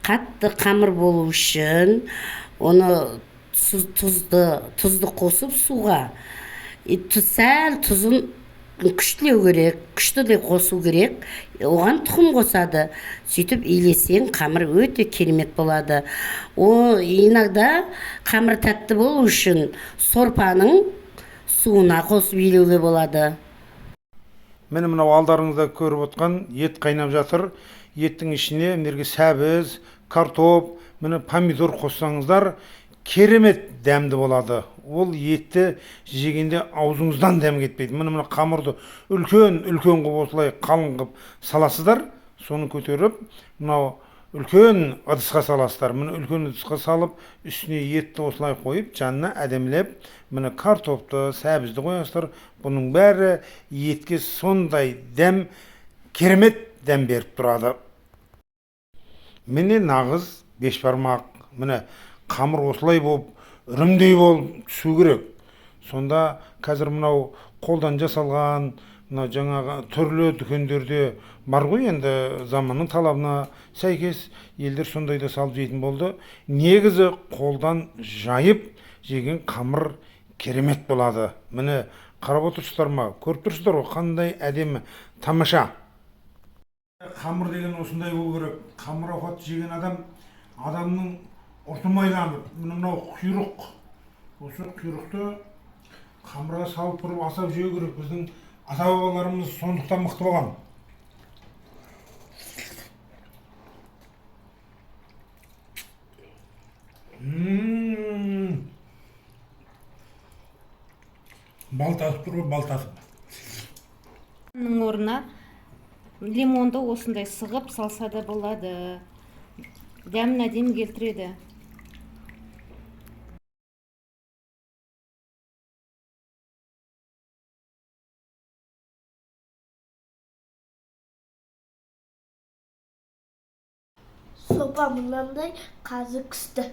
Қатты қамыр болу үшін оны тұзды қосып суға, сәл тұзын күштілеу керек, күшті де қосу керек. Оған тұқым қосады. Сөйтіп илесең, қамыр өте керемет болады. О, иногда қамыр тәтті болу үшін сорпаның суына қосып илеуге болады. Міне, мынау алдарыңызда көріп отқан ет қайнап жатыр. Еттің ішіне мына сәбіз, картоп, міне помидор қоссаңыздар, керемет дәмді болады. Ол етті жегенде аузыңыздан дәм кетпейді. Міне, мына қамырды үлкен үлкен қылып, осылай қалың қылып саласыздар. Соны көтеріп мынау үлкен ыдысқа саласыздар. Міне, үлкен ыдысқа салып, үстіне етті осылай қойып, жанына әдемілеп міне картопты, сәбізді қоясыздар. Бұның бәрі етке сондай дәм, керемет дәм беріп тұрады. Міне, нағыз бешбармақ. Міне, қамыр осылай болып, үрімдей болып түсу керек. Сонда қазір мынау қолдан жасалған, мынау жаңағы түрлі дүкендерде бар ғой, енді заманның талабына сәйкес елдер сондай да салып жейтін болды. Негізі қолдан жайып жеген қамыр керемет болады. Міне, қарап отырсыздар ма, көріп тұрсыздар ғой, қандай әдемі, тамаша. Қамыр деген осындай болу керек. Қамыр ауқат жеген адам, адамның ұрты майланып, мынау құйрық, осы құйрықты қамырға салып тұрып асап жеу керек. Біздің ата бабаларымыз сондықтан мықты болған. Бал татып тұр ғой, бал татып. Орнына лимонды осындай сығып салса да болады. Дәмін әдемі келтіреді. Сорпа мынандай, қазір күшті.